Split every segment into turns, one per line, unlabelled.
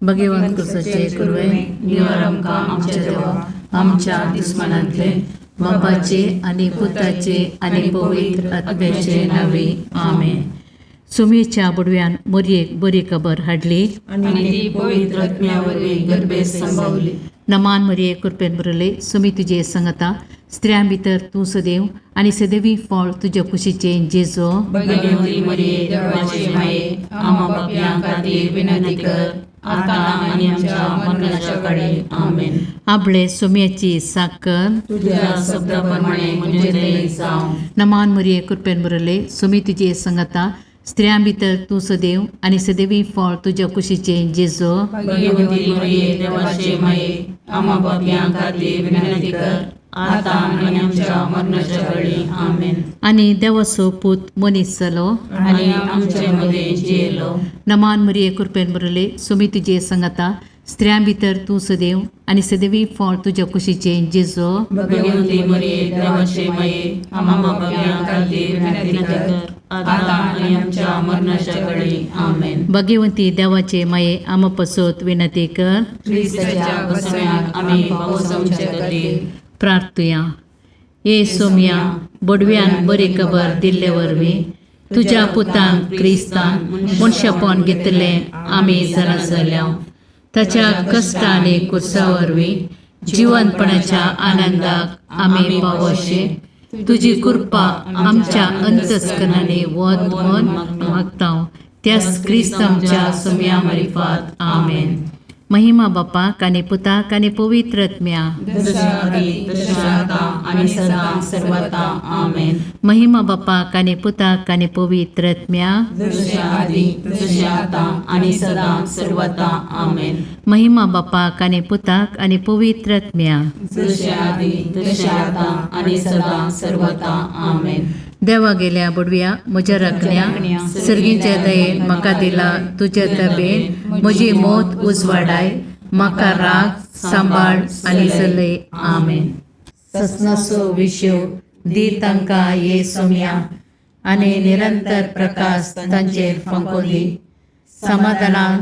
भगवंत कुसाचे कुरवे निवार आमकां आमच्या देवा आमच्या दुस्मानांतले बापाचे आनी पुताचे आनी पवित्र आत्म्याचे नावे आमेन. सुमेच्या बुडव्यान मोरयेक बरी खबर हाडली
आनी ती पवित्र आत्म्या वरवीं गर्भेत संभवली.
नमान मरिये कृपेन भरले सुमी तुजे संगता स्त्रियां भितर तूं सदैव आनी सदैवी फळ तुज्या कुशीचें जेजो.
भगवती मरिये देवाचे माये आम्हा पापयां खातीर विनंती कर आता आनी आमच्या मरणाच्या काळी. आमेन.
आपले सुम्याची साकर
तुझ्या शब्दा प्रमाणे म्हणजे ते जावं.
नमान मरिये कृपेन भरले सुमी तुजे संगता स्त्रियां भितर तूं सदैव आनी सदैवी फळ तुज्या कुशीचें जेजो.
भगवती मरिये देवाचे माये आम्हा पापयां खातीर विनंती कर आता आनी आमच्या मरणाच्या काळी. आमेन.
आनी देवाचो पूत मनीस जालो
आनी आमचे मदें जियेलो.
नमान मरिये कृपेन भरले सुमी तुजे संगता स्त्रियां भितर तूं सदैव आनी सदैवी फळ तुज्या कुशीचें जेजो.
भगवती मरिये देवाचे माये आम्हा पापयां खातीर विनंती कर आता आनी आमच्या मरणाच्या काळी. आमेन.
भगवंती देवाचे माये आमा पसत विनंती कर.
क्रिस्ताच्या बसम्याक आमी पावसांचे खातीर.
प्रार्थुया. ये सोम्या बोडव्यान बरी खबर दिल्ले वरवीं तुज्या पुतान क्रिस्तान मनशापण घेतलें आमी जाणा जाल्या. ताच्या कश्ट आनी कुर्सा वरवीं जिवनपणाच्या आनंदाक आमी पावोशे तुजी कृपा आमच्या अंतस्करणांनी वत म्हण मागता त्याच क्रिस्त आमच्या सोम्या मारिफात. आमेन. महिमा बापाक आनी पुताक आनी पवित्र आत्म्या.
जशा आदी तशें आता आनी सदां सर्वता. आमेन.
महिमा बापाक आनी पुताक आनी पवित्र आत्म्या.
जशें आदी तशें आतां आनी सदां सर्वता. आमेन.
महिमा बापाक आनी पुताक आनी पवित्र आत्म्या.
जशें आदी तशें आतां आनी सदां सर्वता. आमेन.
देवा गेल्या बुडव्या म्हज्या राखण्या सर्गीच्या दयेन म्हाका दिला तुज्या तबेन म्हजी मौत उजवाडाय म्हाका राग सांबाळ आनी चलय. आमेन. ससनाचो विशेव दी तांकां ये सोम्या आनी निरंतर प्रकाश तांचेर फांको दी समाधानान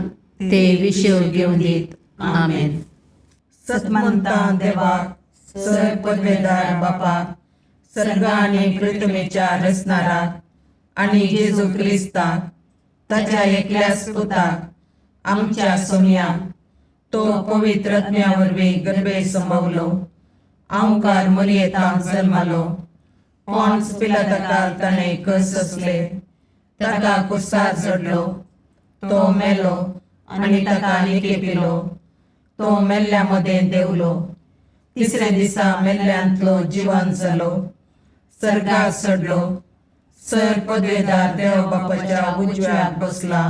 ते विशेव घेवन दीत. आमेन.
सतमंता देवाक सर पदवेदार बापाक सर्ग आनी पृथ्वीच्या रचणाराक आनी जेजू क्रिस्ताक ताच्या एकल्याच पुताक आमच्या सोमयाक तो पवित्र आत्म्या वरवीं गर्भे संभवलो आंवकार मरियेतांत जल्मालो पॉन्स पिलाताकाल ताणें कस सोंसले ताका कुर्सार चडलो तो मेलो आनी ताका निकेपिलो तो मेल्ल्या मदें देंवलो तिसऱ्या दिसा मेल्ल्यांतलो जिवन जालो सर्गार चडलो सर पदवेदार देव बापाच्या उजव्याक बसला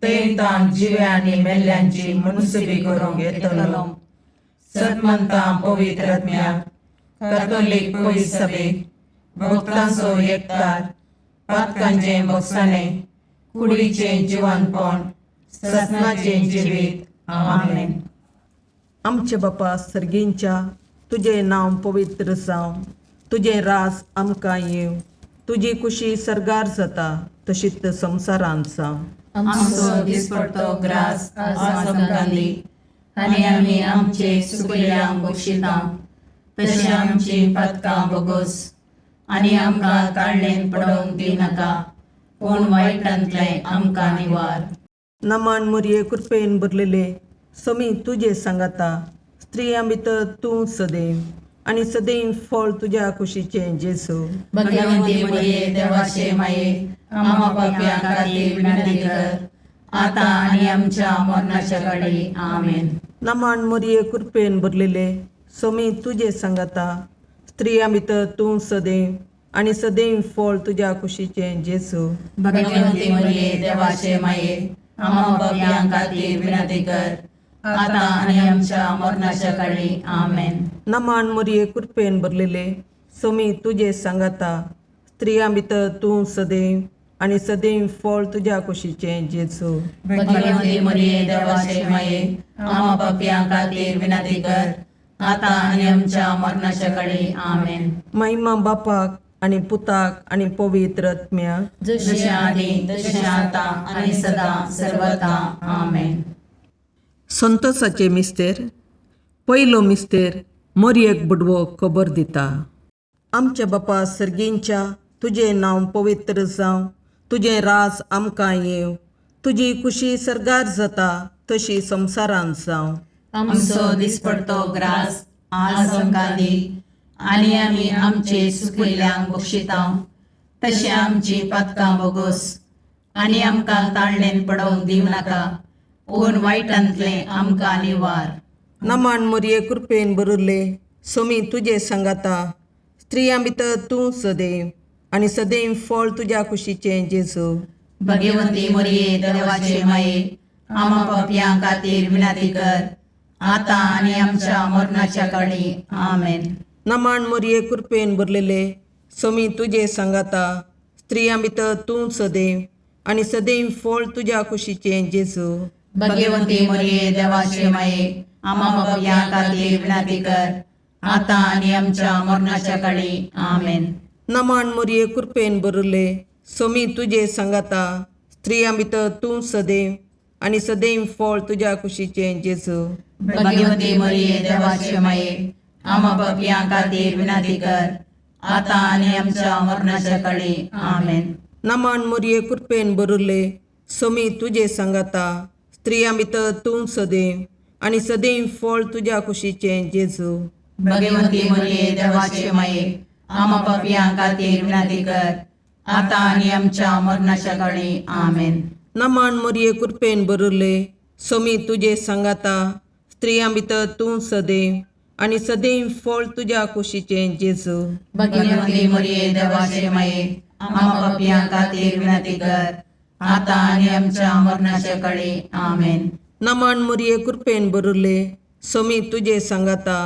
थंय ताण जिव्या आनी मेल्ल्यांची मुनसुबी करूंक येतलो. सतमंता पवित्र आत्म्याक कॅथोलीक पवित्र सभेक भक्तांचो एकतार पातकांचें भोगसाणें कुडीचें जिवनपण ससनाचें जिवीत. आमेन.
आमचे बापा सर्गींच्या तुजें नांव पवित्र जावं तुजें राज आमकां येवं तुजी कुशी सर्गार जाता तशीच संवसारांत जावं.
आमचो दिसपडतो ग्रास आज आमकां दी आनी आमी आमचे सुकल्यांक बक्षिता तशें आमची पातकां बोगोस आनी आमकां ताळणेन पडोवंक दिनाका पूण वायटांतलें आमकां निवार.
नमान मुरये कृपेन भरलेले समी तुजे सांगाता स्त्रियां भितर तूं सदैव आनी सदैव फळ तुज्या कुशीचें जेजू.
भगवंती मरिये देवाचे माये आम्हा पापयां खातीर विनंती कर आता आनी आमच्या मरणाच्या काळी. आमेन.
नमान मुरये कृपेन भरलेले समी तुजे सांगाता स्त्रियां भितर तूं सदैव आनी सदैव फळ तुज्या कुशीचें जेजू.
भगवंती मरिये देवाचे माये आम्हा पापयां खातीर विनंती कर आता आनी आमच्या मरणाच्या काळी. आमेन.
नमान मुरये कृपेन भरलेले समी तुजे सांगाता स्त्रियां भितर तूं सदैव आनी सदैव फळ तुज्या कुशीचें जेजू.
भगवंती मरिये देवाचे माये आम्हा पापयां खातीर विनंती कर आता आनी आमच्या मरणाच्या काळी. आमेन.
महिमा बापाक आनी पुताक आनी पवित्र आत्म्याक.
जशें आदी तशें आतां आनी सदां सर्वता. आमेन.
संतोषाचे मिस्तेर. पयलो मिस्तेर मोरयेक बुडवो खबर दिता. आमच्या बापा सर्गींच्या, तुजें नांव पवित्र जावं, तुजें राज आमकां येवं, तुजी खुशी सर्गार जाता तशी संवसारांत जावं.
आमचो दिसपडतो ग्रास आज आमकां दी आनी आमी आमचे सुकिल्ल्यांक बक्षितांव तशें आमची पातकां बोगोस आनी आमकां ताळणेन पडोवंक दिवं नाका पूण वायटांतलें आमकां निवार.
नमान मोरये कृपेन भरिल्ले, सोमी तुजे सांगाता, स्त्रियां भितर तूं सदैव आनी सदैव फळ तुज्या कुशीचें जेजू.
भगवंती मोरये देवाचे माये, आमा पापयां खातीर विनंती कर आतां आनी आमच्या मरणाच्या काळी. आमेन.
नमान मोरये कृपेन भरलेले, सोमी तुजे सांगाता, स्त्रियां भितर तूं सदैव आनी सदैव फळ तुज्या कुशीचें जेजू.
भगवंती मोरये देवाचे माये, आमा पापयां खातीर विनंती कर आतां आनी आमच्या मरणाच्या काळी. आमेन.
नमान मोरये कृपेन भरिल्ले, सोमी तुजे सांगाता, स्त्रियां भितर तूं सदैव आनी सदैव फळ तुज्या कुशीचें जेजू.
भगवंती मोरये देवाचे माये, आमा पापयां खातीर विनंती कर आतां आनी आमच्या मरणाच्या काळी. आमेन.
नमान मोरये कृपेन भरिल्ले, सोमी तुजे सांगाता, स्त्रियां भितर तूं सदैव आनी सदैव फळ तुज्या कुशीचें जेजू.
भगवंती मोरये देवाचे माये, आमा पापयां खातीर विनंती कर आतां आनी आमच्या मरणाच्या काळी. आमेन.
नमान मोरये कृपेन भरिल्ले, सोमी तुजे सांगाता, स्त्रियां भितर तूं सदैव आनी सदैव फळ तुज्या कुशीचें जेजू.
भगवंती मोरये देवाचे माये, आमा पापयां खातीर विनंती कर आतां आनी आमच्या मरणाच्या काळी. आमेन.
नमान मोरये कृपेन भरिल्ले, सोमी तुजे सांगाता,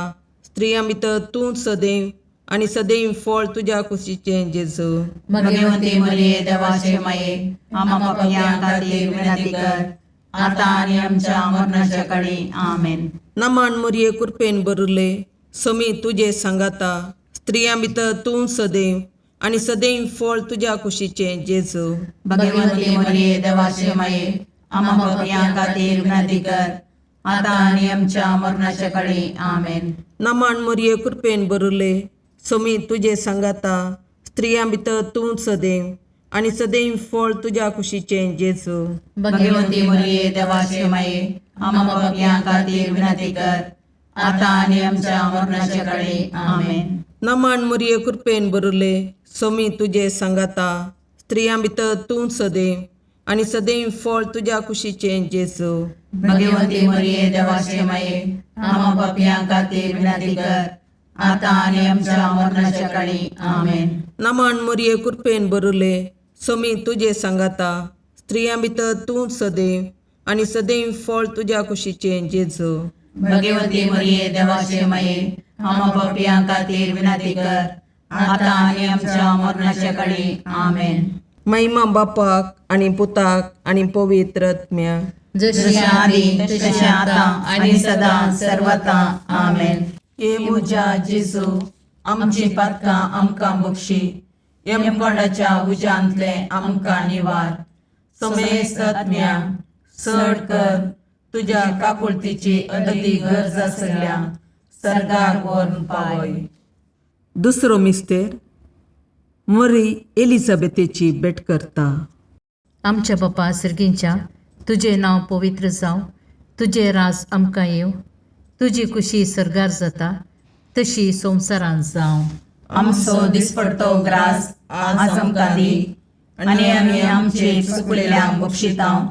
स्त्रियां भितर तूं सदैव आनी सदैव फळ तुज्या कुशीचें जेजू.
भगवंती मोरये देवाचे माये, आमा पापयां खातीर विनंती कर आतां आनी आमच्या मरणाच्या काळी. आमेन.
नमान मोरये कृपेन भरिल्ले, सोमी तुजे सांगाता, स्त्रियां भितर तूं सदैव आनी सदैव फळ तुज्या कुशीचें जेजू.
भगवंती मोरये देवाचे माये, आमा पापयां खातीर विनंती कर आतां आनी आमच्या मरणाच्या काळी. आमेन.
नमान मोरये कृपेन भरिल्ले, सोमी तुजे सांगाता, स्त्रियां भितर तूं सदैव आनी सदैव फळ तुज्या कुशीचें जेजू.
भगवंती मोरये देवाचे माये, आमा पापयां खातीर विनंती कर आतां आनी आमच्या मरणाच्या काळी. आमेन.
नमान मोरये कृपेन भरिल्ले, सोमी तुजे सांगाता, स्त्रियां भितर तूं सदैव आनी सदैव फळ तुज्या कुशीचें जेजू.
भगवंती मोरये देवाचे माये, आमा पापयां खातीर विनंती कर आतां आनी आमच्या मरणाच्या काळी. आमेन.
नमान मोरये कृपेन भरिल्ले, सोमी तुजे सांगाता, स्त्रियां भितर तूं सदैव आनी सदैव फळ तुज्या कुशीचें जेजू.
भगवंती मोरये देवाचे माये, आमा पापयां खातीर विनंती कर आतां आनी आमच्या मरणाच्या काळी. आमेन.
महिमा बापाक आनी पुताक आनी पवित्र आत्म्याक.
जशी
जशें आदी तशें आतां आनी सदां सर्वता. आमेन.
हे म्हज्या जेजू, आमची पातकां आमकां बक्षी, यमकोंडाच्या उज्यांतलें आमकां निवार, समेस्त आत्म्या चड कर तुज्या काकुळतीची अदती गरज आसल्या सर्गाक व्हरून पावय.
दुसरो मिस्तेर मरी एलिझाबेथेची भेट करता.
आमच्या बापा सर्गींच्या, तुजें नांव पवित्र जावं, तुजें राज आमकां येवं, तुजी खुशी सर्गार जाता तशी संवसारांत जावं.
आमचो दिसपडतो ग्रास आज आमकां दी आनी आमी आमचे चुकलेल्यांक बक्षितांव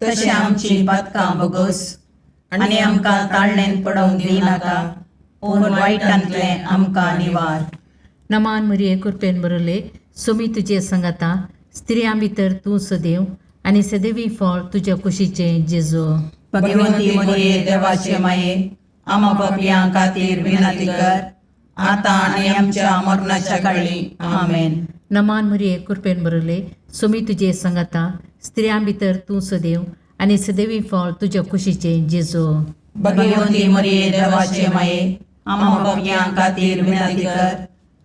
तशें आमची पातकां बोगोस आनी आमकां ताळणेन पडोवंक दिवं नाका पूण वायटांतलें आमकां निवार.
नमान मरिये कृपेन बरले, सोमी तुजे संगाता, स्त्रियां भितर तूं सदैव आनी सदैवी फळ तुज्या कुशीचें जेजू.
भगवंती मोरये देवाचे माये, आमा पापयां खातीर विनंती कर आतां आनी आमच्या मरणाच्या काळी. आमेन.
नमान मरिये कृपेन बरले, सोमी तुजे संगाता, स्त्रियां भितर तूं सदैव आनी सदैवी फळ तुज्या कुशीचें जेजू.
भगवंती मोरये देवाचे माये, आमा पापयां खातीर विनंती कर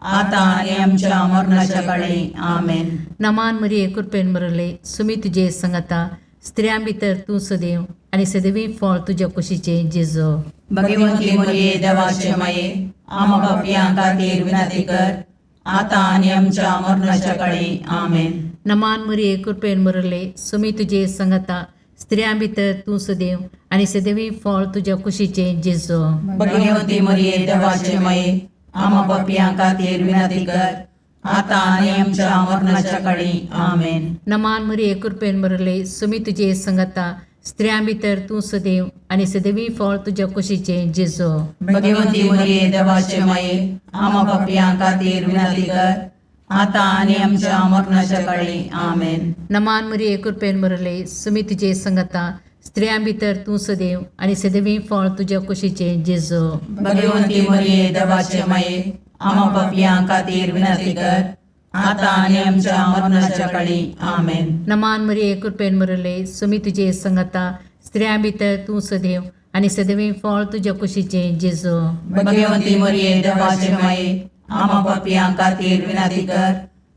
आतां आनी आमच्या मरणाच्या काळी. आमेन.
नमान मरिये कृपेन बरले, सुमी तुजे संगाता, स्त्रियां भितर तूं सदैव आनी सदैवी फळ तुज्या कुशीचें जेजो.
भगवंती मरिये देवाचे माये, आमा पापयां खातीर विनंती कर, आतां आनी आमच्या मरणाच्या काळी. आमेन.
नमान मरिये, कृपेन भरले, सुमी तुजे संगता, स्त्रियां भितर तूं सदैव आनी सदैवी फळ तुज्या कुशीचें जेजो.
भगवंती मरिये देवाचे माये, आमा पापयां खातीर विनंती कर, आतां आनी आमच्या मरणाच्या काळी. आमेन.
नमान मरिये, कृपेन भरले, सुमी तुजे संगता, स्त्रियां भितर तूं सदैव आनी सदैवी फळ तुज्या कुशीचें जेजो.
भगवंती मरिये देवाचे माये, आमा पापयां खातीर विनंती कर, आतां आनी आमच्या मरणाच्या काळी. आमेन.
नमान मरिये, कृपेन भरले, सुमी तुजे संगता, स्त्रियां भितर तूं सदैव आनी सदैवी फळ तुज्या कुशीचें जेजो.
भगवंती मरिये देवाचे माये, आमा पापयां खातीर विनंती कर, आतां आनी आमच्या मरणाच्या काळी. आमेन.
नमान मरिये, कृपेन भरले, सुमी तुजे संगता, स्त्रियां भितर तूं सदैव आनी सदैवी फळ तुज्या कुशीचें जेजो.
भगवंती मरिये देवाचे माये, आमा पापयां खातीर विनंती कर,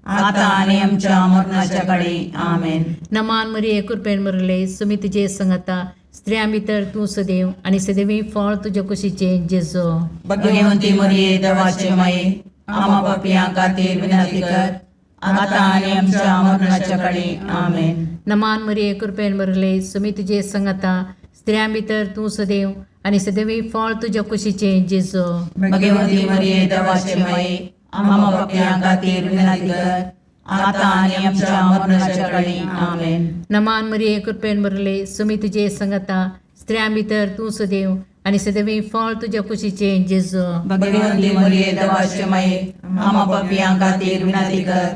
आतां आनी आमच्या मरणाच्या काळी. आमेन.
नमान मरिये, कृपेन भरले, सुमी तुजे संगता, स्त्रियां भितर तूं सदैव आनी सदैवी फळ तुज्या कुशीचें जेजो.
भगवंती मरिये देवाचे माये, आमा पापयां खातीर विनंती कर, आतां आनी आमच्या मरणाच्या काळी. आमेन.
नमान मरिये, कृपेन भरले, सुमी तुजे संगता, स्त्रियां भितर तूं सदैव आनी सदैवी फळ तुज्या कुशीचें जेजो.
भगवंती मरिये देवाचे माये, आमा पापयां खातीर विनंती कर, आतां आनी आमच्या मरणाच्या काळी. आमेन.
नमान मरिये, कृपेन भरले, सुमी तुजे संगता, स्त्रियां भितर तूं सदैव आनी सदैवी फळ तुज्या कुशीचें जेजो.
भगवंती मरिये देवाचे माये, आमा पापयां खातीर विनंती कर,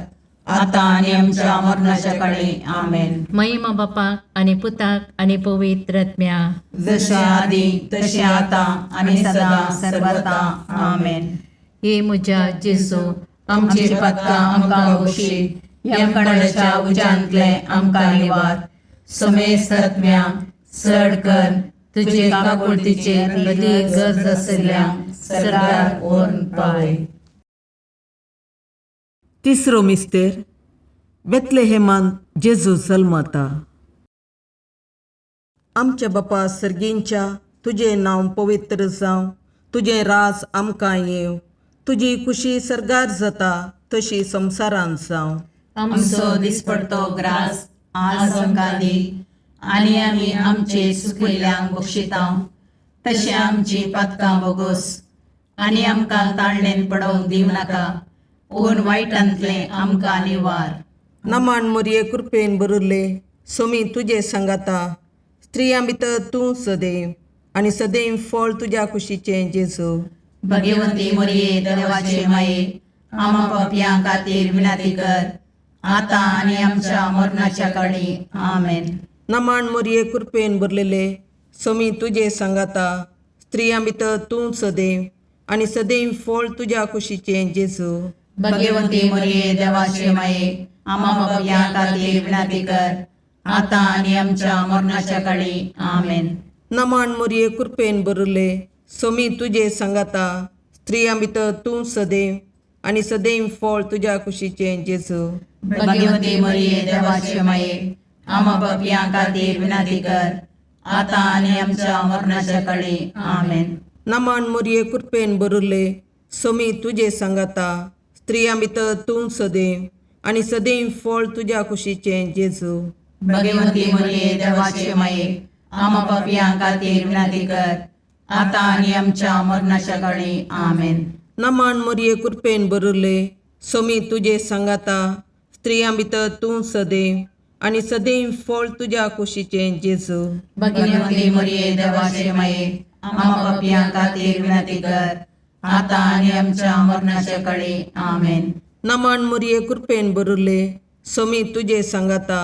आतां आनी आमच्या मरणाच्या काळी. आमेन.
महिमा बापाक आनी पुताक आनी पवित्र आत्म्या.
जशे आदी तशें आतां आनी सदां सर्वता. आमेन.
हे म्हज्या जेजू,
आमची पातकां आमकां बक्षी, यमकणाच्या उज्यांतले आमकां निवार, समेस्त आत्म्या चड कर तुजे काकुळतीचे अदीक गरज आशिल्ल्या सरकार व्हरून पावय.
तिसरो मिस्तेर, बेतलेहेमान जेजू जल्मता. आमच्या बापा सर्गींच्या, तुजें नांव पवित्र जावं, तुजें राज आमकां येवं, तुजी खुशी सर्गार जाता तशी संवसारांत जावं.
आमचो दिसपडतो ग्रास आज आमकां दी, आनी आमी आमचे सुकिल्ल्यांक बक्षिता तशें आमची पातकां बोगोस, आनी आमकां ताळणेन पडोवंक दिवं नाका, पूण वायटांतलें आमकां निवार.
नमान मोरये, कृपेन भरिल्ले, सोमी तुजे सांगाता, स्त्रियां भितर तूं सदैव आनी सदैव फळ तुज्या कुशीचें जेजू.
भगवंती मरिये देवाचे माये, आमा पापयां खातीर विनंती कर, आतां आनी आमच्या मरणाच्या काळी. आमेन.
नमान मोरये, कृपेन भरलेले, सोमी तुजे सांगाता, स्त्रियां भितर तूं सदैव आनी सदैव फळ तुज्या कुशीचें जेजू.
भगवंती मरिये देवाचे माये, आमा पापयां खातीर विनंती कर, आतां आनी आमच्या मरणाच्या काळी. आमेन.
नमान मोरये, कृपेन भरिल्ले, सोमी तुजे सांगाता, स्त्रियां भितर तूं सदैव आनी सदैव फळ तुज्या कुशीचें जेजू.
भगवंती मरिये देवाचे माये, आमा पापयां खातीर विनंती कर, आतां आनी आमच्या मरणाच्या काळी. आमेन.
नमान मोरये, कृपेन भरिल्ले, सोमी तुजे सांगाता, स्त्रियां भितर तूं सदैव आनी सदैव फळ तुज्या कुशीचें जेजू.
भगवंती मरिये देवाचे माये, आमा पापयां खातीर विनंती कर, आतां आनी आमच्या मरणाच्या काळी. आमेन.
नमान मोरये, कृपेन भरिल्ले, सोमी तुजे सांगाता, स्त्रियां भितर तूं सदैव आनी सदैव फळ तुज्या कुशीचें जेजू.
भगवंती मरिये देवाचे माये, आमा पापयां खातीर विनंती कर, आतां आनी आमच्या मरणाच्या काळी. आमेन.
नमान मोरये, कृपेन भरिल्ले, सोमी तुजे सांगाता,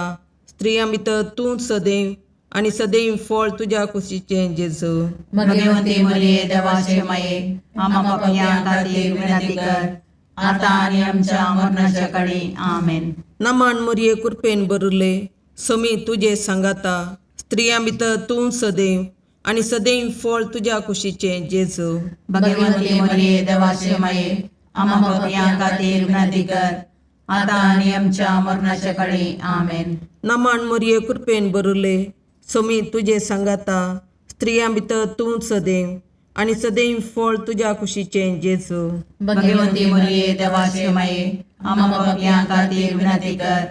स्त्रियां भितर तूं सदैव आनी सदैव फळ तुज्या कुशीचें जेजू.
भगवंती मरिये देवाचे माये, आमा पापयां खातीर विनंती कर, आतां आनी आमच्या मरणाच्या काळी. आमेन.
नमान मोरये, कृपेन भरिल्ले, सोमी तुजे सांगाता, स्त्रियां भितर तूं सदैव आनी सदैव फळ तुज्या कुशीचें जेजू.
भगवंती मरिये देवाचे माये, आमा पापयां खातीर विनंती कर, आतां आनी आमच्या मरणाच्या काळी. आमेन.
नमन मोरये, कृपेन बरुले, सोमी तुजे सांगाता, स्त्रियां भितर तूं सदैव आनी सदैव फळ तुज्या कुशीचें जेजू.
भगवंती मरिये, देवाचे माये, आम्हा पापयां खातीर विनंती कर,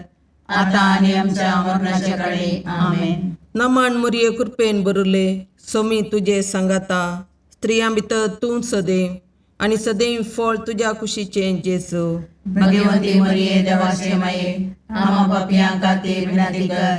आतां आनी आमच्या मरणाच्या काळी. आमेन.
नमन मोरये, कृपेन बरुले, सोमी तुजे सांगाता, स्त्रियां भितर तूं सदैव आनी सदैव फळ तुज्या कुशीचें जेजू.
भगवंती मरिये, देवाचे माये, आम्हा पापयां खातीर विनंती कर,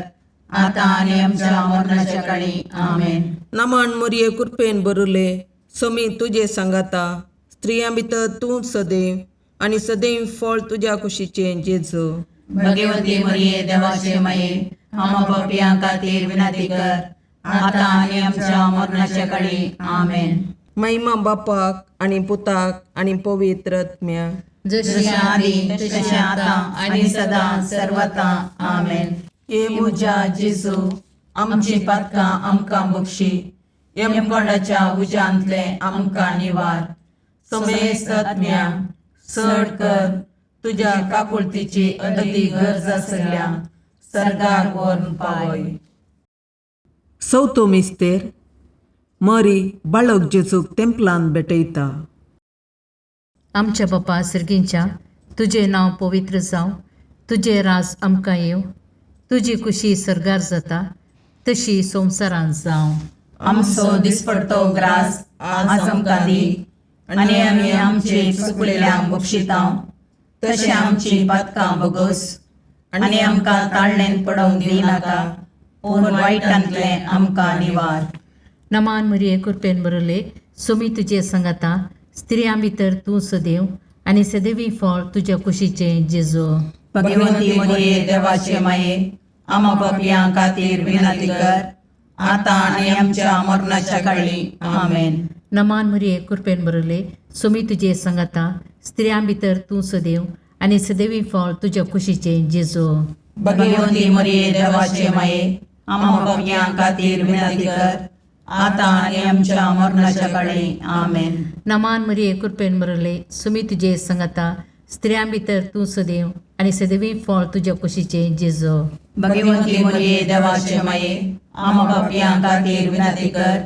आतां आनी आमच्या मरणाच्या काळी. आमेन.
नमन मोरये, कृपेन बरुले, सोमी तुजे सांगाता, स्त्रियां भितर तूं सदैव आनी सदैव फळ तुज्या कुशीचें जेजू.
भगवंती मरिये, देवाचे माये, आम्हा पापयां खातीर विनंती कर, आतां आनी आमच्या मरणाच्या काळी. आमेन.
महिमा बापाक आनी पुताक आनी पवित्र आत्म्याक.
जशी आदी तशी आतां आनी सदां सर्वता. आमेन.
हे म्हज्या जेजू, आमची पातकां आमकां बक्षी, यमकोंडाच्या उज्यांतले आमकां निवार, समेस्त आत्म्या चड कर तुज्या काकुळतीची अदी गरज आसल्या सर्गार व्हरून पावय.
चवथो मिस्तेर. मरी बाळक जेजूक तेंपलान भेटयता.
आमच्या बापा सर्गींच्या, तुजें नांव पवित्र जावं, तुजें राज आमकां येवं, तुजी खुशी सर्गार जाता तशी संवसारांत जावं.
आमचो दिसपडतो ग्रास आज आमकां दी, आनी आमी आमचे चुकलेल्यांक बक्षितां तशें आमची पातकां बगस, आनी आमकां ताळणेन पडोवंक दिनाका, पूण वायटांतलें आमकां निवार.
नमान मरिये, कृपेन बरले, सुमी तुजे सांगाता, स्त्रियां भितर तूं सदैव आनी सदैवी फळ तुज्या कुशीचें जेजू.
भगवंती मरिये, देवाचे माये, आमा पापयां खातीर विनंती कर, आतां आनी आमच्या मरणाच्या काळी. आमेन.
नमान मरिये, कृपेन बरले, सुमी तुजे सांगाता, स्त्रियां भितर तूं सदैव आनी सदैवी फळ तुज्या कुशीचें जेजू.
भगवंती मरिये, देवाचे माये, आमा पापयां खातीर विनंती कर, आतां आनी आमच्या मरणाच्या काळी. आमेन.
नमान मरिये, कृपेन बरले, सुमी तुजे सांगाता, स्त्रियां भितर तूं सदैव आनी सदैवी फळ तुज्या कुशीचें जेजू.
भगवंती मरिये, देवाचे माये, आमा पापयां खातीर विनंती कर,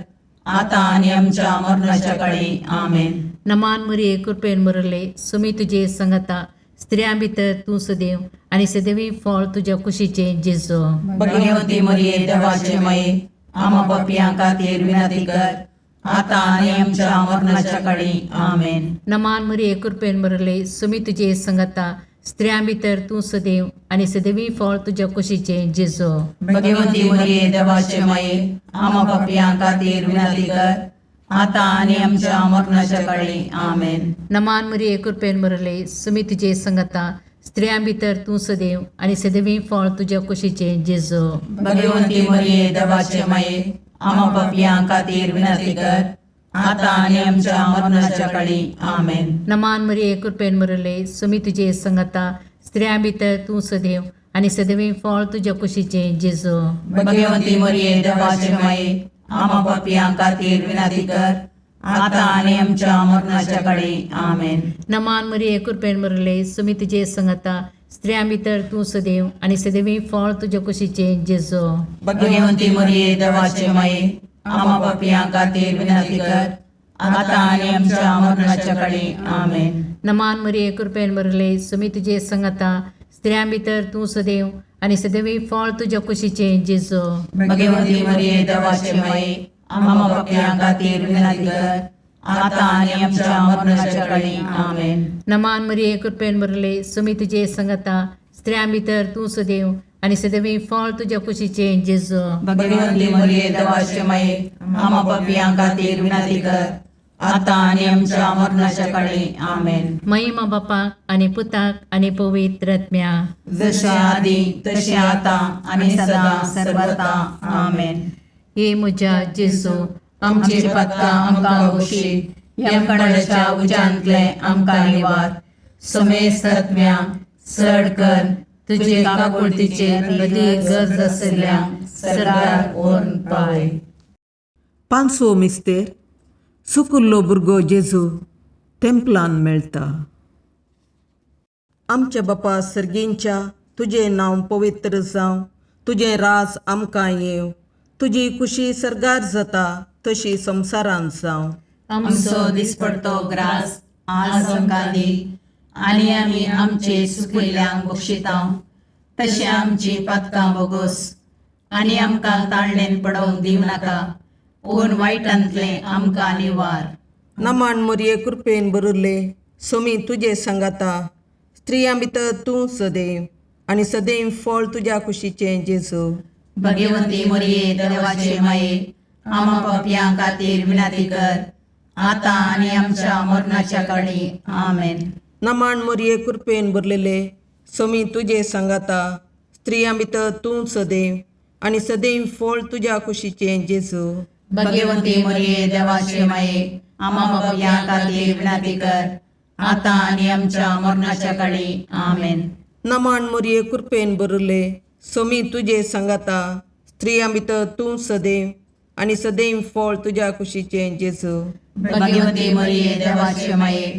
आतां आनी आमच्या मरणाच्या काळी. आमेन.
नमान मरिये, कृपेन बरले, सुमी तुजे सांगाता, स्त्रियां भितर तूं सदैव आनी सदैवी फळ तुज्या कुशीचें जेजू.
भगवंती मरिये, देवाचे माये, आमा पापयां खातीर विनंती कर, आतां आनी आमच्या मरणाच्या काळी. आमेन.
नमान मरिये, कृपेन बरले, सुमी तुजे सांगाता, स्त्रियां भितर तूं सदैव आनी सदैवी फळ तुज्या कुशीचें जेजू.
भगवंती मरिये, देवाचे माये, आमा पापयां खातीर विनंती कर, आतां आनी आमच्या मरणाच्या काळी. आमेन.
नमान मरिये, कृपेन बरले, सुमी तुजे सांगाता, स्त्रियां भितर तूं सदैव आनी सदैवी फळ तुज्या कुशीचें जेजू.
भगवंती मरिये, देवाचे माये, आमा पापयां खातीर विनंती कर, आतां आनी आमच्या मरणाच्या काळी. आमेन.
नमान मरिये, कृपेन बरले, सुमी तुजे सांगाता, स्त्रियां भितर तूं सदैव आनी सदैवी फळ तुज्या कुशीचें जेजू.
भगवंती मरिये, देवाचे माये, आमा पापयां खातीर विनंती कर, आतां आनी आमच्या मरणाच्या काळी. आमेन.
नमान मरिये, कृपेन बरले, सुमी तुजे सांगाता, स्त्रियां भितर तूं सदैव आनी सदैवी फळ तुज्या कुशीचें जेजू.
भगवंती मरिये, देवाचे माये, आमा पापयां खातीर विनंती कर, आतां आनी आमच्या मरणाच्या काळी. आमेन.
नमान मरिये, कृपेन बरले, सुमी तुजे सांगाता, स्त्रियां भितर तूं सदैव आनी सदैवी फळ तुज्या कुशीचें जेजू.
भगवंती मरिये, देवाचे माये, आमा पापयां खातीर विनंती कर, आतां आनी आमच्या मरणाच्या काळी. आमेन.
नमान मरिये, कृपेन बरले, सुमी तुजे सांगाता, स्त्रियां भितर तूं सदैव आनी सदैवी फळ तुज्या कुशीचें जेजू.
भगवंती मरिये, देवाचे माये, आमा पापयां खातीर विनंती कर, आतां आनी आमच्या मरणाच्या काळी. आमेन.
महिमा बापाक आनी पुताक आनी पवित्र आत्म्याक.
जशें आदी तशें आतां आनी सदां सर्वता. आमेन.
हे म्हज्या जेजू,
आमची पातकां आमकां बक्षी, यमकणाच्या उज्यांतले आमकां निवार, समेस्त आत्म्या चड कर तुजे काकुळतीचे अदी गरज आशिल्ल्या सरकार व्हरून पावय.
पांचवो मिस्तेर. सुकुल्लो भुरगो जेजू तेंपलान मेळटा. आमच्या बापा सर्गींच्या तुजें नांव पवित्र जावं, तुजें राज आमकां येवं, तुजी कुशी सर्गार जाता तशी संवसारांत जावं.
आमचो दिसपडतो ग्रास आज आमकां दी आनी आमी आमचे सुकिल्ल्यांक बक्षिता तशें आमची पातकां बोगोस आनी आमकां ताळणेन पडोवंक दिवं नाका पूण वायटांतलें आमकां निवार.
नमन मोरये कृपेन भरिल्ले सोमी तुजे सांगाता, स्त्रियां भितर तूं सदैव आनी सदैव फळ तुज्या कुशीचें जेजू.
भगवंती मोरये देवाचे माये आमा पापयां खातीर विनंती कर आतां आनी आमच्या मरणाच्या काळी. आमेन.
नमन मोरये कृपेन भरलेले सोमी तुजे सांगाता, स्त्रियां भितर तूं सदैव आनी सदैव फळ तुज्या कुशीचें जेजू.
भगवंती मोरये देवाचे माये आमा पापयां खातीर विनंती कर आतां आनी आमच्या मरणाच्या काळी. आमेन.
नमन मोरये कृपेन भरिल्ले सोमी तुजे सांगाता, स्त्रियां भितर तूं सदैव आनी सदैव फळ तुज्या कुशीचें जेजू.
भगवंती मोरये देवाचे माये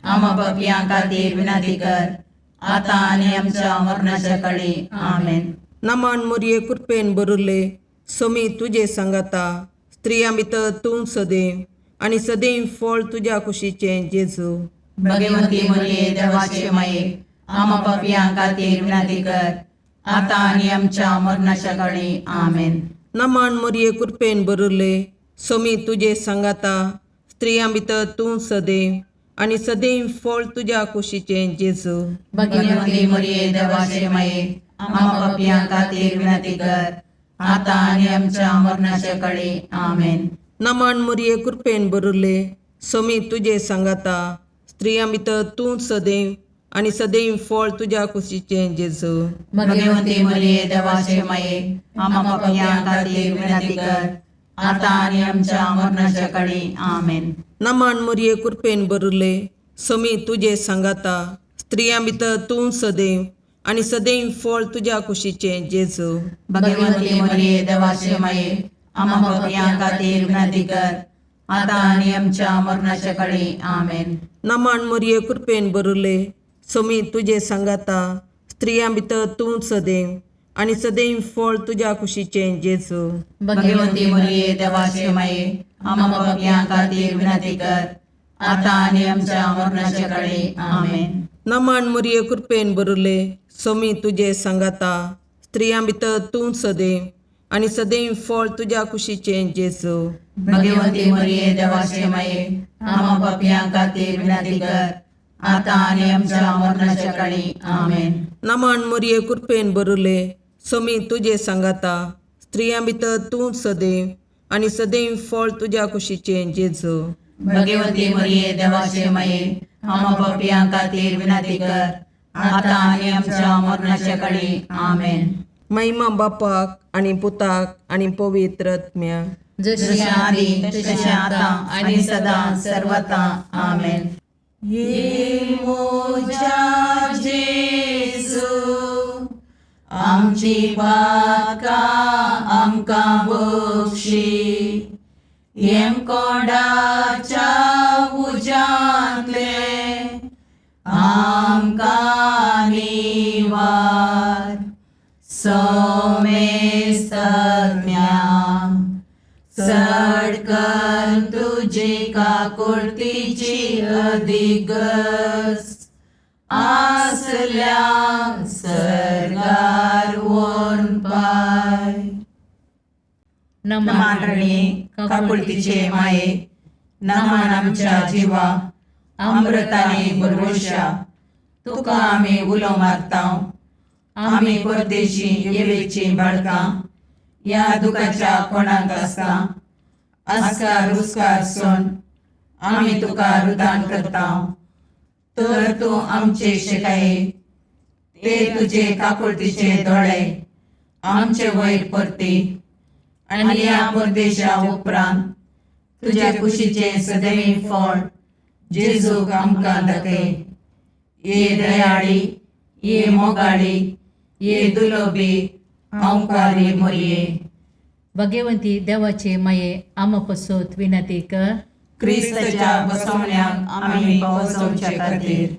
आमा पापयां खातीर विनंती कर आतां आनी आमच्या मरणाच्या काळी. आमेन.
नमन मोरये कृपेन भरिल्ले सोमी तुजे सांगाता, स्त्रियां भितर तूं सदैव आनी सदैव फळ तुज्या कुशीचें जेजू.
भगवंती मोरये देवाचे माये आमा पापयां खातीर विनंती कर आतां आनी आमच्या मरणाच्या काळी. आमेन.
नमन मोरये कृपेन भरिल्ले सोमी तुजे सांगाता, स्त्रियां भितर तूं सदैव आनी सदैव फळ तुज्या कुशीचें जेजू.
भगवंती मोरये देवाचे माये आमा पापयां खातीर विनंती कर आतां आनी आमच्या मरणाच्या काळी. आमेन.
नमन मोरये कृपेन भरिल्ले सोमी तुजे सांगाता, स्त्रियां भितर तूं सदैव आनी सदैव फळ तुज्या कुशीचें जेजू.
भगवंती मोरये देवाचे माये आमा पापयां खातीर विनंती कर आतां आनी आमच्या मरणाच्या काळी. आमेन.
नमन मोरये कृपेन भरिल्ले सोमी तुजे सांगाता, स्त्रियां भितर तूं सदैव आनी सदैव फळ तुज्या कुशीचें जेजू.
भगवंती मोरये देवाचे माये आमा पापयां खातीर विनंती कर आतां आनी आमच्या मरणाच्या काळी. आमेन.
नमन मोरये कृपेन भरिल्ले सोमी तुजे सांगाता, स्त्रियां भितर तूं सदैव आनी सदैव फळ तुज्या कुशीचें जेजू.
भगवंती मोरये देवाचे माये आमा पापयां खातीर विनंती कर आतां आनी आमच्या मरणाच्या काळी. आमेन.
नमन मोरये कृपेन भरिल्ले सोमी तुजे सांगाता, स्त्रियां भितर तूं सदैव आनी सदैव फळ तुज्या कुशीचें जेजू.
भगवंती मोरये देवाचे माये आमा पापयां खातीर विनंती कर आतां आनी आमच्या मरणाच्या काळी. आमेन.
नमन मोरये कृपेन भरिल्ले सोमी तुजे सांगाता, स्त्रियां भितर तूं सदैव आनी सदैव फळ तुज्या कुशीचें जेजू.
भगवंती मोरये देवाचे माये आमा पापयां खातीर विनंती कर आतां आनी आमच्या मरणाच्या काळी. आमेन.
महिमा बापाक आनी पुताक आनी पवित्र आत्म्याक.
जशी आदी तशें आतां आनी सदां सर्वता. आमेन. ये मोजा जेजू आमची पातकां आमकां बक्षी, येमकोंडाच्या उज्यांतले आमकां निवार, सोमेस्तज्ञा चड कर तुजी काकुळतीची अधिगस आसल्या सर्गार वोन पाय. नमान रणी काकुळतीचे माये, नमान आमच्या जिवा अमृताने बरवशा, तुका आमी उलो मारता. आमी परदेशी येवेची बाळकां ह्या दुखाच्या कोणाक आसता आस्कार रुस्कार सोन आमी तुका रुदान करता. तर तूं आमचे शिकाये ते तुजे काकुळतीचे दोळे आमचे वयर परती आनी ह्या परदेशा उपरांत तुज्या कुशीचें सदैव फळ जेजूक आमकां दाखय. ये दयाळी, ये मोगाळी, ये दुलोबी ओंकारी मोरये.
भगवंती देवाचे माये आमा पसत विनंती कर.
क्रिस्ताच्या बसवण्याक आमी पावसोवचे खातीर.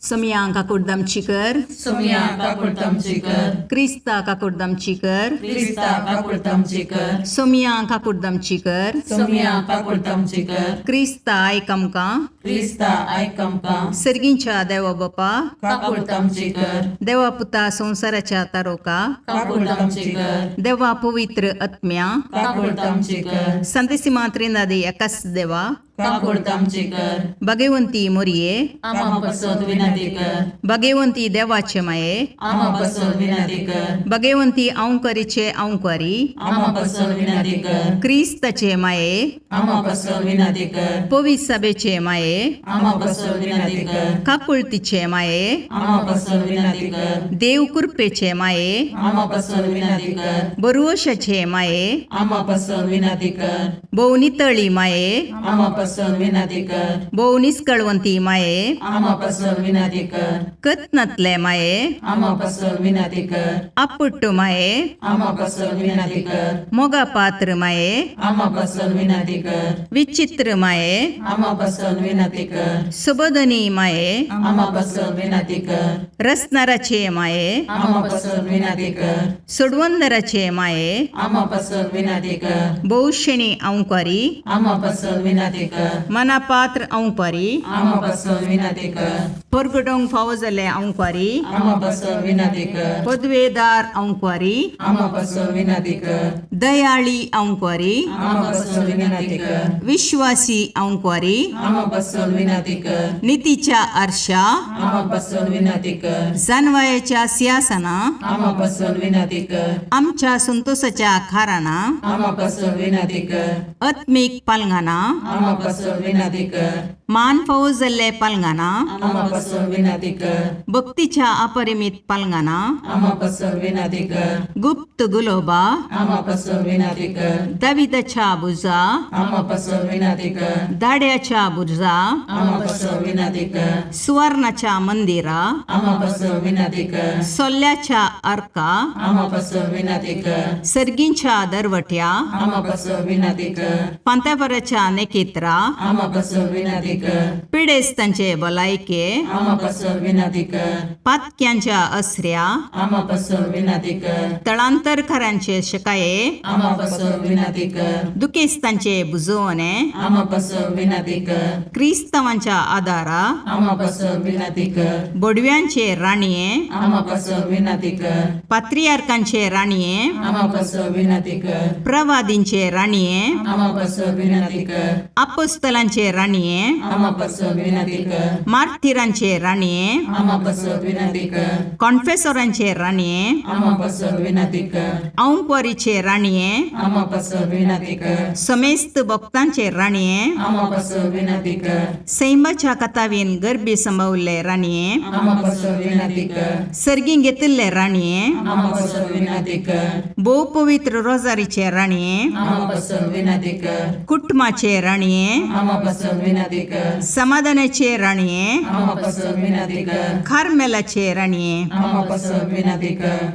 सोमया काकुडदामची कर.
सोमया काकुळतामची कर.
क्रिस्ता काकुडदामची कर.
क्रिस्ता काकुळतामची कर.
सोमया काकुडदामची कर.
सोमया काकुळतामची कर.
क्रिस्ता आयक आमकां.
क्रिस्ता आयक आमकां.
सर्गींच्या देवा बापा,
काकुळतामची कर.
देवा पुता संवसाराच्या तारोका,
काकुळतामची कर.
देवा पवित्र आत्म्या,
काकुळतामची कर.
संतेसिमा त्रिनादी एकाच देवा,
काकुळतामची कर.
भगवंती मोरये,
आमा पसत विनंती कर.
भगवंती देवाचे माये,
आमा पसत विनंती कर.
भगवंती अंकरीचे अंकरी,
आमा पसत विनंती कर.
क्रिस्ताचे माये,
आमा पसत विनंती कर.
पवित्र सभेचे माये,
आमा पसत विनंती कर.
काकुळतीचे माये,
आमा पसत विनंती कर.
देव कृपेचे माये,
आमा पसत विनंती कर.
बरुवशाचे माये,
आमा पसत विनंती कर.
भोव नितळी माये,
आमा पसत विनंती कर.
भोव निस्कळवंती माये,
आमा पसत विनंती कर.
कत्नातले माये,
आमा पसत विनंती कर.
आपुट्ट माये,
आमा पसत विनंती कर.
मोगा पात्र माये,
आमा पसत विनंती कर.
विचित्र माये,
आमा पसत विनंती कर.
सुबोधनी माये,
आमा पसत विनंती कर.
रसनाराचे माये,
आमा पसत विनंती कर.
सोडवंदराचे माये,
आमा पसत विनंती कर.
भोवशेणी अंकारी,
आमा पसत विनंती कर.
मनापात्र अंकारी,
आमा पसत विनंती कर.
परगटोंक फावो जाल्ले अंकारी,
आमा पसत विनंती कर.
पदवेदार अंकारी,
आमा पसत विनंती कर.
दयाळी अंकारी,
आमा पसत विनंती कर.
विश्वासी अंकारी,
आमा पसत विनंती कर.
नितीच्या आरशा,
आमा पसत विनंती कर.
जानवायाच्या सिंहासना,
आमा पसत विनंती कर.
आमच्या संतोषाच्या खाराना,
आमा पसत विनंती कर.
आत्मीक पालंगाना,
आमा पसत विनंती कर.
मान फावो जाल्ले पालंगाना,
आमा पसत विनंती कर.
भक्तीच्या अपरिमित पालंगाना,
आमा पसत विनंती कर.
गुप्त गुलोबा,
आमा पसत विनंती कर.
दाविदाच्या बुजा,
आमा पसत विनंती कर.
दाड्याच्या बुजा,
आमा पसत विनंती कर.
सुवर्णाच्या मंदिरा,
आमा पसत विनंती कर.
सोल्ल्याच्या अर्का,
आमा पसत विनंती कर.
सर्गींच्या दरवट्या,
आमा पसत विनंती कर.
पांत्यापराच्या नेकेत्रा,
आमा पसत विनंती कर.
पिडेस्तांचे भलायके,
आमा पसत विनंती कर.
पातक्यांच्या असऱ्या,
आमा पसत विनंती कर.
तळांतरकारांचे शकाये,
आमा पसत विनंती कर.
दुखेस्तांचे बुजवणे,
आमा पसत विनंती कर.
क्रिस्तांवांच्या आदारा,
आमा पसत विनंती कर.
बोडव्यांचे राणये,
आमा पसत विनंती कर.
पात्रियार्कांचे राणये,
आमा पसत विनंती कर.
प्रवादींचे राणये,
आमा पसत विनंती कर.
अपोस्तलांचे राणये,
आमा पसत विनंती कर.
मार्थिरांचे राणये,
आमा पसत विनंती कर.
कॉन्फेसोरांचे राणये,
आमा पसत विनंती कर.
औंकवारीचे राणये,
आमा पसत विनंती कर.
समेस्त भक्तांचे राणये,
आमा पसत विनंती कर.
सैमाच्या कथावीन गर्भी संभवल्ले राणये,
आमा पसत विनंती कर.
सर्गीं घेतिल्ले राणये,
आमा पसत विनंती कर.
भोव पवित्र रोजारीचे राणये,
आमा पसत विनंती कर.
कुटुंबाचे राणये,
आमा पसत विनंती कर.
समाधानाचे राणये,
आमा पसत विनंती कर.
कार्मेलाचे राणये,
आमा पसत विनंती कर.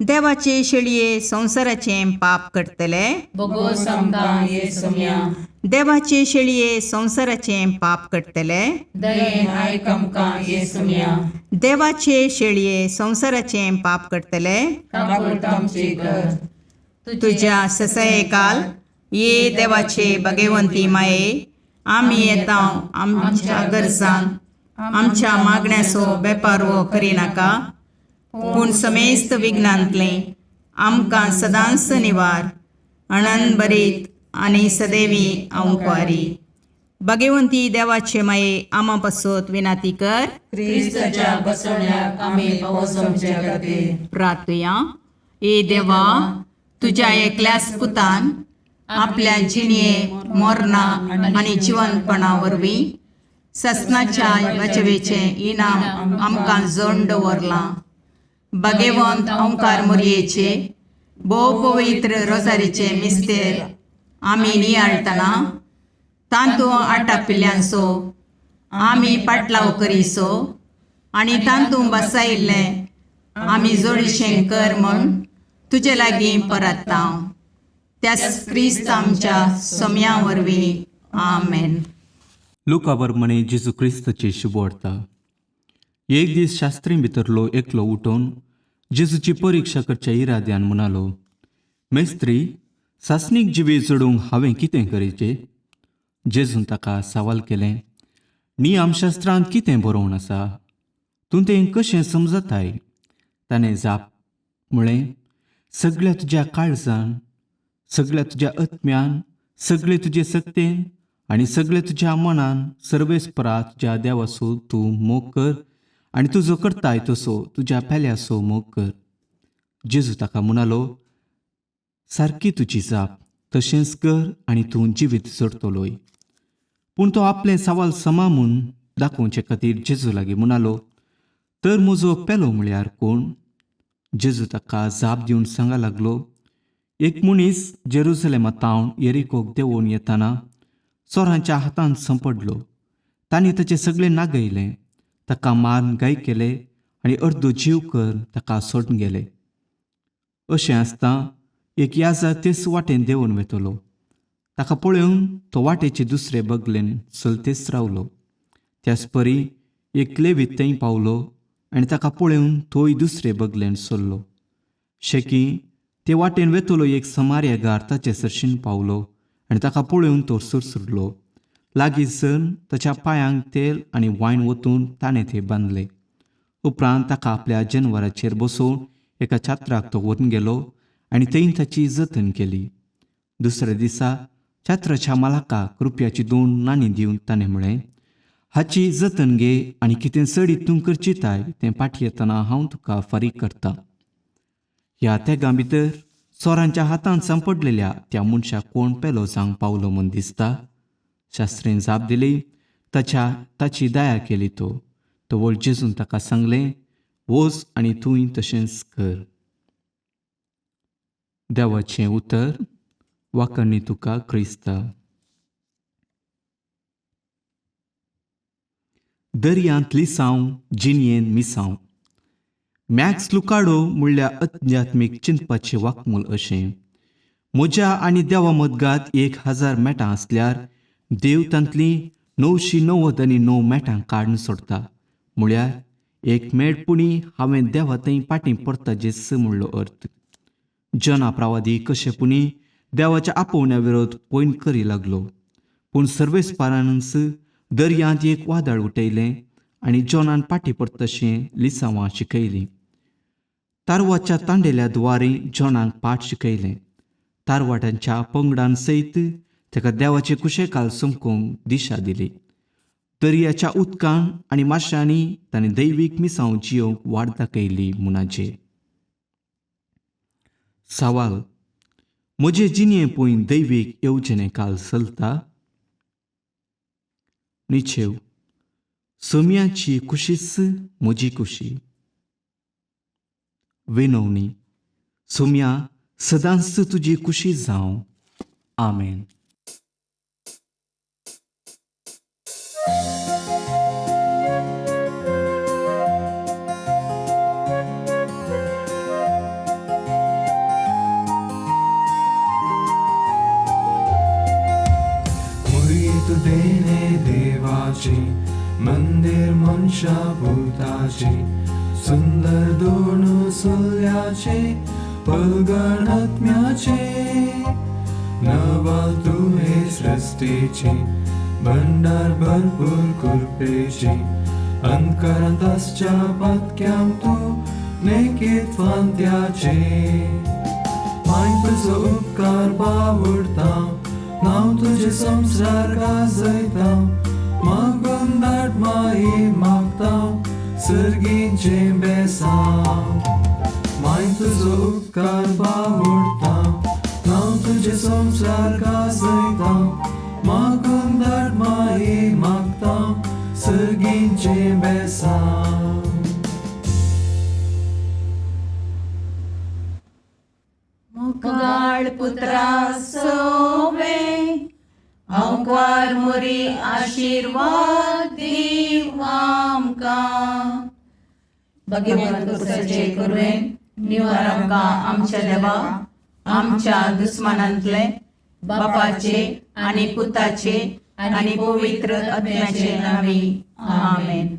देवाचे शेळये संवसाराचें पाप करतले,
बोगोस
आमकां ये सोम्या.
देवाचे शेळये संवसाराचें पाप करतले,
दयेन आयक आमकां ये सोम्या.
देवाचे शेळये संवसाराचें पाप करतले,
काकुळतामची कर.
तुज्या ससयकाल ये देवाचे भगवंती माये, आमी येता आमच्या गरजान आमच्या मागण्याचो बेपारवो करिनाका, पूण समेस्त विघ्नांतलें आमकां सदांच निवार अणन बरीत आनी सदैवी अंकवारी. भगवंती देवाचे माये आमा पासत विनाती कर.
क्रिस्ताच्या बसवण्याक आमी पावस आमच्या खातीर.
प्रार्थुया. ए देवा, तुज्या एकल्याच पुतान आपल्या जिणये मोरना आनी जिवनपणा वरवीं ससनाच्या बचवेचें इनाम आमकां जोड दवरलां. भगवंत ओंकार मोरयेचे भोव पवित्र रोजारीचे मिस्तेर आमी नियाळटना तांतू आटापिल्ल्यांचो आमी पाटलाव करीसो आनी तांतू बसायिल्लें आमी जोडीशें कर म्हूण तुजे लागीं परत्ता, त्याच क्रिस्त आमच्या सोम्या वरवीं. आमेन.
लुका बरमणे जेजू क्रिस्ताची शुभवार्ता. एक दीस शास्त्री भितरलो एकलो उठोवन जेजूची परिक्षा करच्या इराद्यान म्हणालो, मेस्त्री, सासणीक जिवी जोडूंक हांवें कितें करीचें? जेजून ताका सवाल केलें, नियमशास्त्रांत कितें बरोवन आसा? तूं तें कशें समजताय? ताणें जाप म्हळें, सगळ्या तुज्या काळजान, सगळ्या तुज्या आत्म्यान, सगळे तुजे सक्तेन आनी सगळे तुज्या मनान सर्वेस्परा तुज्या देवासो तूं मोग कर आनी तुजो करताय तसो तुज्या पेल्यासो मोग कर. जेजू ताका म्हणालो, सारकी तुजी जाप, तशेंच कर आनी तूं जिवीत जोडटलोय. पूण तो आपलें सवाल समा म्हूण दाखोवचे खातीर जेजू लागीं म्हणालो, तर म्हजो पेलो म्हळ्यार कोण? जेजू ताका जाप दिवन सांगा लागलो, एक मनीस जेरुजलेमा तावन येरिकोक देंवोन येताना चोरांच्या हातांत सांपडलो. तांणी ताचें सगळें नागयलें, ताका मारून गाय केले आनी अर्दो जीव कर ताका सोडून गेले. अशें आसता एक याजक तेच वाटेन देंवून वेतलो. ताका पळोवन तो वाटेचे दुसरे बगलेन चलतेच रावलो. त्याच परी एक लेवीत थंय पावलो आनी ताका पळोवन तोय दुसरे बगलेन सरलो. शेकी ते वाटेन वेतलो एक समार्यागार ताचे सरशीन पावलो आनी ताका पळोवन तो सुरसुरलो. लागीं सरून ताच्या पांयांक तेल आनी वायन ओतून ताणें ते बांदले. उपरांत ताका आपल्या जनवराचेर बसोवन एका छात्राक तो व्हरून गेलो आनी थंय ताची जतन केली. दुसऱ्या दिसा छात्राच्या मालकाक रुपयाची 2 नाणीं दिवन ताणें म्हळें, हाची जतन घे आनी कितें चडीत तूं करचिताय तें पाटी येतना हांव तुका फारीक करता. ह्या तेगां भितर चोरांच्या हातांत सांपडलेल्या त्या मनशाक कोण पेलो जावंक पावलो म्हूण दिसता? शास्त्रीन जाप दिली, ताची दया केली तो. तवळ जेजून ताका सांगलें, वच आनी तूंय तशेंच कर. देवाचें उतर. वाकणी तुका क्रिस्ता. दर्यांत लिसांव जिणयेन मिसांव. मॅक्स लुकाडो म्हणल्यार अध्यात्मीक चिंतपाचें वाकमूल अशें, म्हज्या आनी देवा मदगात 1000 मेटां आसल्यार देव तांतलीं 999 मेटां काडून सोडटा. म्हळ्यार एक मेट पुणी हांवें देवा थंय पाटी परता जेस म्हणलो अर्थ. जना प्रवादी कशें पुणी देवाच्या आपोवण्या विरोध पयन करी लागलो, पूण सर्वेस्पारानच दर्यांत एक वादळ उठयलें आनी जॉनान पाटी परतशें लिसांवां शिकयलीं. तारवाच्या तांडेल्या द्वारी जॉनाक पाठ शिकयलें. तारवाटांच्या पंगडान सयत ताका देवाचे कुशेकाल समकोंक दिशा दिली. दर्याच्या उदकान आनी माश्यांनी ताणें दैवीक मिसांव जियोवंक वाट दाखयली मुनाचे. सवाल, म्हजे जिणये पळय दैवीक येवजणे काल चलता? निचेव, सोम्याची कुशीच म्हजी कुशी. विनवणी, सोम्या सदांच तुजी कुशी जावं. आमेन.
देणे देवाचे मंदिर मनशा भूताचे सुंदर दोन सुल्याचे पलगणात्म्याचे नवाल तुहे सृष्टीचे भंडार भरपूर कृपेचे अंतकरांत आसच्या पातक्यांक तूं नेकीत फांत्याचे माय तुजो उपकार बावडता नांव तुजें संवसार गाजयता मागून धाड माई मागता सर्गीचें बेसांव माय तुजो उपकार बावडता नांव तुजें संवसार गाजयता मागून धाड माई मागता सर्गीचें बेसांव.
मुखाळ पुत्रा सोवे अंकार मोरी आशीर्वाद दीव आमकां. भगवंत कुसाचे कुरवेन निवार आमकां आमच्या देवा आमच्या दुस्मानांतले बापाचे आनी पुताचे आनी पवित्र आत्म्याचे नांवी. आमेन.